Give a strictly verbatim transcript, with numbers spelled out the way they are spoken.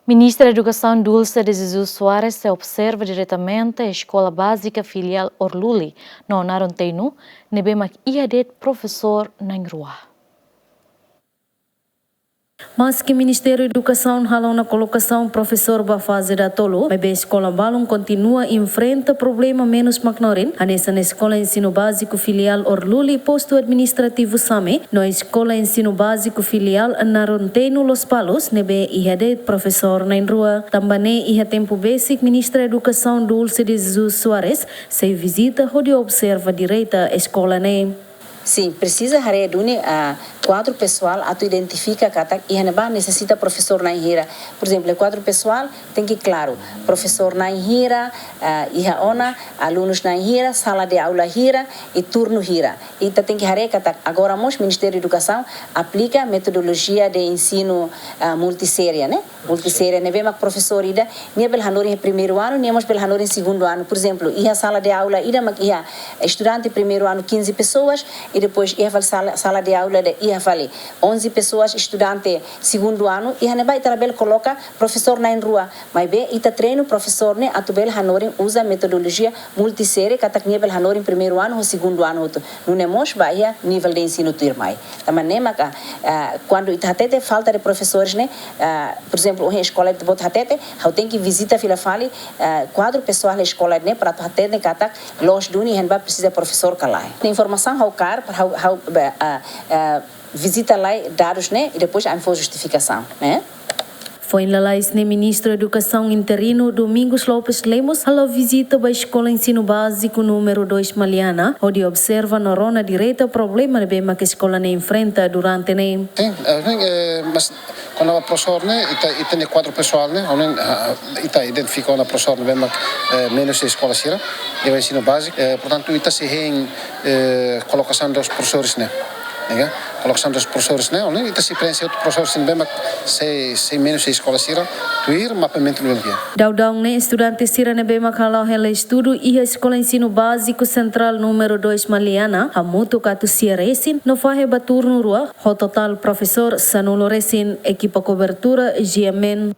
Ministra Edukasaun Dulce de Jesus Soares sei observa diretamente Eskola Bázika Filiál Orluli no Naron Teinu, ne'ebé mak iha de'it profesór na'in-rua. Maski Ministériu Edukasaun halo ona kolokasaun profesór ba faze datolu, maibé eskola balun kontinua enfrenta problema menus maknorin, hanesan Eskola Ensinu Báziku Filiál Orluli, Postu Administrativu Same, no Eskola Ensinu Báziku Filiál Naron Teinu, Lospalos, ne'ebé iha de'it profesór na'in-rua. Tanba ne'e, iha tempu besik, Ministra Edukasaun Dulce de Jesus Soares sei vizita hodi observa direta eskola ne'e. Sin, presiza haree duni, ah, kuadru pesoál atu identifika katak iha ne'ebá nesesita profesór na'in hira. Porezemplu, kuadru pesoál tenke klaru. Profesór na'in hira, ah, iha ona, alunus na'in hira, sala de aula hira, i turnu hira. Ita tenke haree katak agora mós Ministériu Edukasaun aplika metodolojia de ensinu, ah, multisérie, ne'e? Multisérie, ne'ebé mak profesór ida, nia bele hanorin primeiru anu, nia mós bele hanorin segundu anu. Porezemplu, iha sala de aula ida mak iha estudante primeiru anu quinze pessoas, i depois iha fali sala, sala de aula ida iha fali onze pessoas, estudante segundu anu, iha ne'ebá ita labele koloka profesór na'in-rua. Maibé ita treinu profesór ne'e atu bele hanorin uza metodolojia multisérie, katak nia bele hanorin primeiru anu ho segundu anu hotu. Nune'e mós ba iha nivel de ensinu tuirmai. Tanba ne'e maka, ah, kuandu ita hatete falta de profesores ne'e, ah, porezemplu, ohin eskola ita-boot hatete, ha'u tenke vizita fila fali, ah, kuadru pesoál eskola ne'e para atu hatene katak loos duni iha ne'ebá presiza profesór ka lae. Informasaun ha'u kaer, para ha'u, ha'u, be, ah, ah, vizita lai dadus ne'e, i depois ami fó justifikasaun, ne'e? Foin lalais ne'e, Ministru Edukasaun interinu Domingos Lopes Lemos halo vizita ba Eskola Ensinu Báziku númeru dois Maliana, hodi observa no rona direta problema ne'ebé mak eskola ne'e enfrenta durante ne'e. Sin, eh, sin, eh, mas kona-ba profesór ne'e, ita, ita-nia kuadru pesoál ne'e, ohin, ah, ita identifika ona profesór ne'ebé mak, eh, menus iha eskola sira, iha ensinu báziku. Eh, portantu, ita sei hein, eh, kolokasaun dos profesores ne'e. Ne'e ka? Kolokasaun dos profesores ne'e, ohin ita sei preenxe hotu profesór sira ne'ebé mak sei, sei menus iha eskola sira, tuir mapeamentu nivel dia. Daudaun ne'e, estudante sira ne'ebé mak hala'o hela estudu iha Eskola Ensinu Báziku Sentrál númeru dois Maliana, hamutuk atu sia resin, no fahe ba turnu rua, ho totál profesór sanulu resin. Ekipa kobertura, G M N.